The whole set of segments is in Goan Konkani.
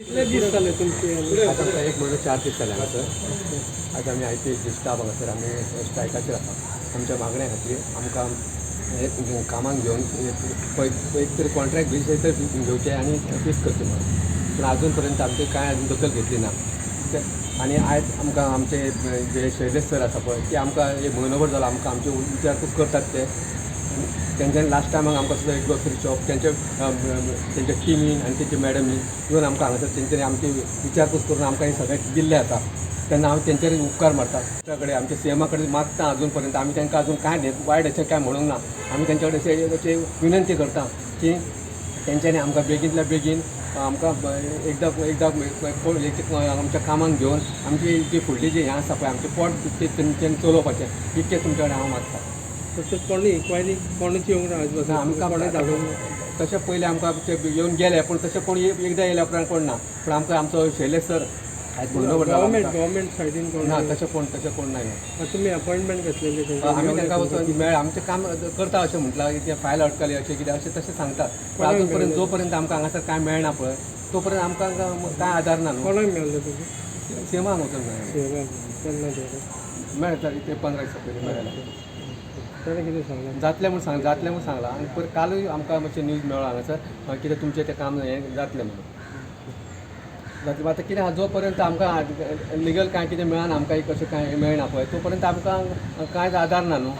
कितले दीस जाले तुमचे? आतां आमकां एक म्हयनो 4 दीस जाले हांगासर. आयज आमी आयपीएचे स्टाफ हांगासर आमी स्ट्रायकाचेर आसा. आमच्या मागण्या खातीर आमकां हे कामाक घेवन एक तरी कॉन्ट्रॅक्ट बेजीस तरी घेवचें आनी फीस करचें म्हणून. पूण आजून पर्यंत आमची कांय अजून दखल घेतली ना. आनी आयज आमकां आमचे जे शैलेश सर आसा पळय, ते आमकां एक म्हयनोभर जालो आमकां आमचे विचारपूस करतात ते. आनी तेंच्यांनी लास्ट टायमाक आमकां सुद्दां एक ग्रोसरी शॉप तेंच्या तेंच्या टिमीन आनी तेंच्या मॅडमीन येवन आमकां हांगासर तेंच्यांनी आमची विचारपूस करून आमकां हें सगळें दिल्लें आसा. तेन्ना हांव तेंचेर उपकार मानता. कडेन आमच्या सीएमा कडेन मागता. अजून पर्यंत आमी तांकां अजून कांय वायट अशें कांय म्हणूंक ना. आमी तेंच्या कडेन अशें अशें विनंती करता की तेंच्यांनी आमकां बेगीनल्या बेगीन आमकां एकदां एकदां आमच्या कामाक घेवन आमची जी फुडली जी हें आसा पळय, आमचें पोट ते तेंच्यांनी चलोवपाचें, इतकें तुमच्या कडेन हांव मागता. तशें कोणी इन्क्वायरी कोणाची येवंक ना आयज? ना, आमकां कोणें धाडूंक ना? तशें पयलें आमकां ते येवन गेले, पूण तशें कोण एकदां येयल्या उपरांत कोण ना. पूण आमकां आमचो शैलेश सर आयज म्हयनो भर जालो गव्हर्मेंट आमकां. गव्हर्मेंट सायडीन कोण? ना, तशें कोण ना येवंक. तुमी अपॉयंटमेंट घेतलेली तेंच्या? आमी तांकां वचून मेळ, आमचें काम करता अशें म्हटलां, तें फायल अडकली अशें कितें अशें तशें सांगतात. पूण अजून पर्यंत जो पर्यंत आमकां हांगासर कांय मेळना पळय, तो पर्यंत आमकां कांय आदार ना न्हू. कोणाक मेळ्ळें तुका? सीएमाक वचून मेळ्ळें. सीएमाक केन्ना तें? मेळ्ळें ते 15 दिसां पयलीं मेळ्ळें. ताणें कितें सांगलें? जातलें म्हूण सांगलां. आनी परत कालूय आमकां मातशें न्यूज मेळ्ळो हांगासर कितें तुमचें तें काम हें जातलें म्हणून जातलें. आतां कितें आहा, जो पर्यंत आमकां लिगल कांय कितें मेळना, आमकां एक अशें कांय मेळना पळय, तो पर्यंत आमकां कांयच आदार ना न्हू.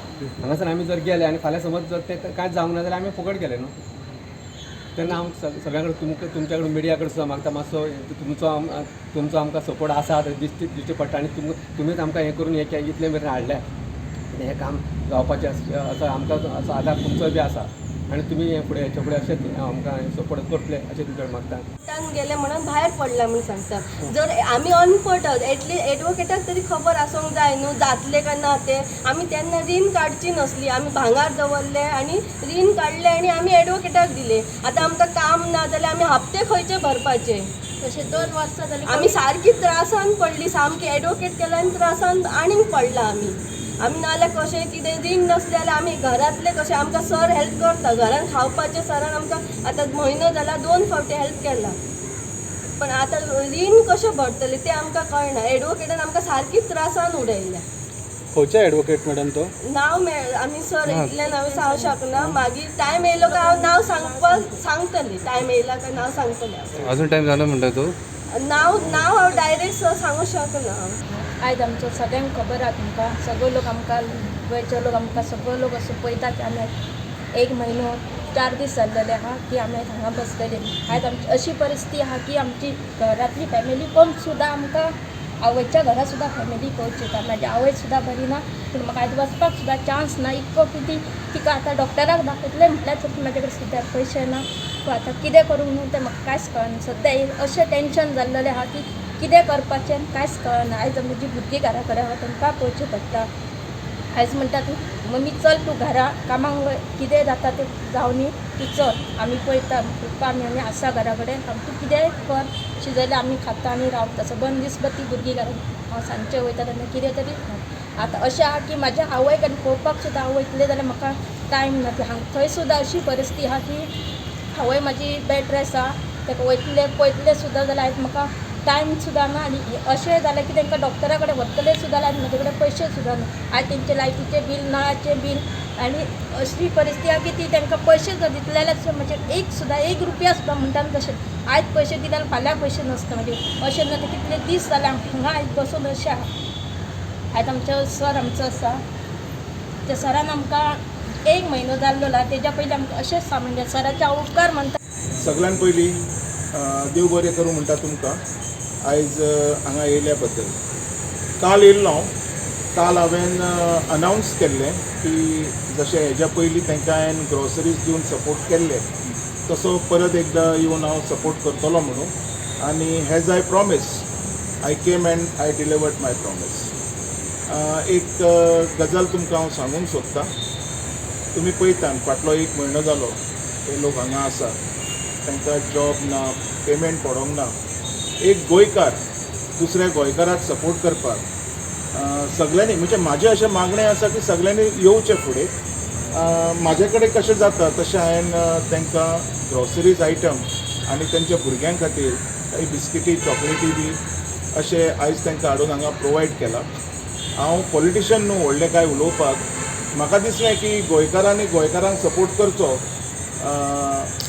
हांगासर आमी जर गेले आनी फाल्यां समज जर तें कांयच जावंक ना जाल्यार आमी फुकट गेले न्हू. तेन्ना हांव सगळ्यां कडेन तुमकां तुमच्या कडेन मिडिया कडेन सुद्दां मागता, मातसो तुमचो आमकां सपोर्ट आसा दिश्टी दिश्टी पडटा आनी तुमीच आमकां हें करून हें इतलें मेरेन हाडलें आनी हें काम जावपाचें आसा. आमकां असो आदार तुमचोय बी आसा आनी तुमी हें फुडें हेच्या फुडें अशेंच आमकां सपोर्ट करतले अशें तुमचे कडेन मागता. कोर्टान गेले म्हणून भायर पडला म्हूण सांगता. जर आमी अनपड, एटलिस्ट एडवोकेटाक तरी खबर आसूंक जाय न्हू जातलें काय ना तें. आमी तेन्ना रीण काडची नासली. आमी भांगार दवरले आनी रीण काडलें आनी आमी एडवोकेटाक दिले. आतां आमकां काम ना जाल्यार आमी हप्ते खंयचे भरपाचे? तशें 2 वर्सां जालीं. आमी सारकी त्रासान पडली सामकी. एडवोकेट केला आनी त्रासान आनीक पडला आमी. आमी नाजाल्यार कशें कितें रीण नासलें जाल्यार आमी घरांतले कशें आमकां सर हेल्प करता घरान खावपाचें. सरान आमकां आतां म्हयनो जाला दोन फावटी हेल्प केला. पण आतां रीण कशें भरतलें तें आमकां कळना. एडवोकेटान आमकां सारकी त्रासान उडयल्या. खंयचे एडवोकेट मॅडम तो? नांव मेळ आमी सर इतल्यान हांव सांगूंक शकना. मागीर टायम येयलो काय हांव नांव सांगपाक सांगतलें. टायम येयला काय नांव सांगतलें हांव. अजून टायम जालो म्हणटा तूं? नांव नांव हांव डायरेक्ट सर सांगूंक शकना हांव. आयज आमचो सगळ्यांक खबर आहा. तुमकां सगळे लोक आमकां, गोंयचे लोक आमकां सगळे लोक असो पळयता की आमी एक म्हयनो 4 दीस जाल्लेले आहा की आमी आयज हांगा बसलेले. आयज आमची अशी परिस्थिती आहा की आमची घरांतली फॅमिली कोण सुद्दां आमकां आवयच्या घरा सुद्दां फॅमिली पळोवची येता. म्हाजी आवय सुद्दां बरी ना, पूण म्हाका आयज वचपाक सुद्दां चान्स ना. इतको कितें तिका आतां डॉक्टराक दाखयतलें म्हटल्यार सुद्दां म्हाजे कडेन सद्याक पयशे ना. पूण आतां कितें करूं न्हू तें म्हाका कांयच कळना. सद्या अशें टेंशन जाल्लेलें आहा की कितें करपाचें आनी कांयच कळना. आयज म्हजी भुरगीं घरा कडेन आहा, तांकां पळोवचें पडटा. आयज म्हणटा तूं मम्मी चल तूं घरा कामाक वय, कितें जाता तें जावनी, तूं चल, आमी पळयता. पप्पा आमी आसा घरा कडेन, तूं कितेंय कर, शिजयलें आमी खाता आनी रावता. सबंद दीसभर ती भुरगीं घरान. हांव सांजचें वयता तेन्ना कितें तरी. आतां अशें आहा की म्हाज्या आवयक आनी पळोवपाक सुद्दां हांव वयतलें जाल्यार म्हाका टायम ना. ती हांग थंय सुद्दां अशी परिस्थिती आहा की आवय म्हाजी बेड रेस्ट आहा. ताका वयतलें पळयतलें सुद्दां जाल्यार आयज म्हाका टायम सुद्दां ना. आनी अशें जालें की तांकां डॉक्टरा कडेन व्हरतलें सुद्दां जाल्यार म्हजे कडेन पयशे सुद्दां ना. आयज तेंचे लायटीचें बील, नळाचें बील आनी अशी परिस्थिती आहा की ती तांकां पयशे जर दितले जाल्यार म्हणजे एक सुद्दां एक रुपया सुद्दां म्हणटा न्हू तशें आयज पयशे दिले आनी फाल्यां पयशे नासता म्हणजे अशें ना. ते कितले दीस जाले हांगा आयज बसून अशें आहा. आयज आमचो सर आमचो आसा, त्या सरान आमकां एक म्हयनो जाल्लो ना, तेज्या पयलीं आमकां अशेंच म्हणजे सराचे हांव उपकार मानता. सगळ्यान पयलीं देव बरें करूं म्हणटा तुमकां आयज हांगा येयल्या बद्दल. काल येयल्लो हांव. काल हांवें अनावन्स केल्लें की जशें हेज्या पयलीं तांकां हांवें ग्रॉसरीज दिवन सपोर्ट केल्ले, तसो परत एकदां येवन हांव सपोर्ट करतलो म्हणून. आनी as I promise, I came and I delivered my promise. एक गजाल तुमकां हांव सांगूंक सोदतां. तुमी पळयता, फाटलो एक म्हयनो जालो हे लोक हांगा आसा. तांकां जॉब ना, पेमेंट पडोंक ना. एक गोंयकार दुसऱ्या गोंयकाराक सपोर्ट करपाक सगल्यांनी, म्हणजे म्हाजें अशें मागणें आसा की सगल्यांनी येवचें फुडें. म्हाजे कडेन कशें जाता तशें हांवें तांकां ग्रॉसरीज आयटम आनी तांच्या भुरग्यां खातीर काही बिस्किटी, चॉकलेटी बी अशें आयज तांकां हाडून हांगा प्रोवायड केलां. हांव पॉलिटिशन न्हू व्हडलें कांय उलोवपाक. म्हाका दिसलें की गोंयकारांनी गोंयकारांक सपोर्ट करचो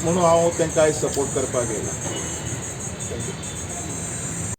म्हणून हांव तांकां आयज सपोर्ट करपाक येयला. Thank you.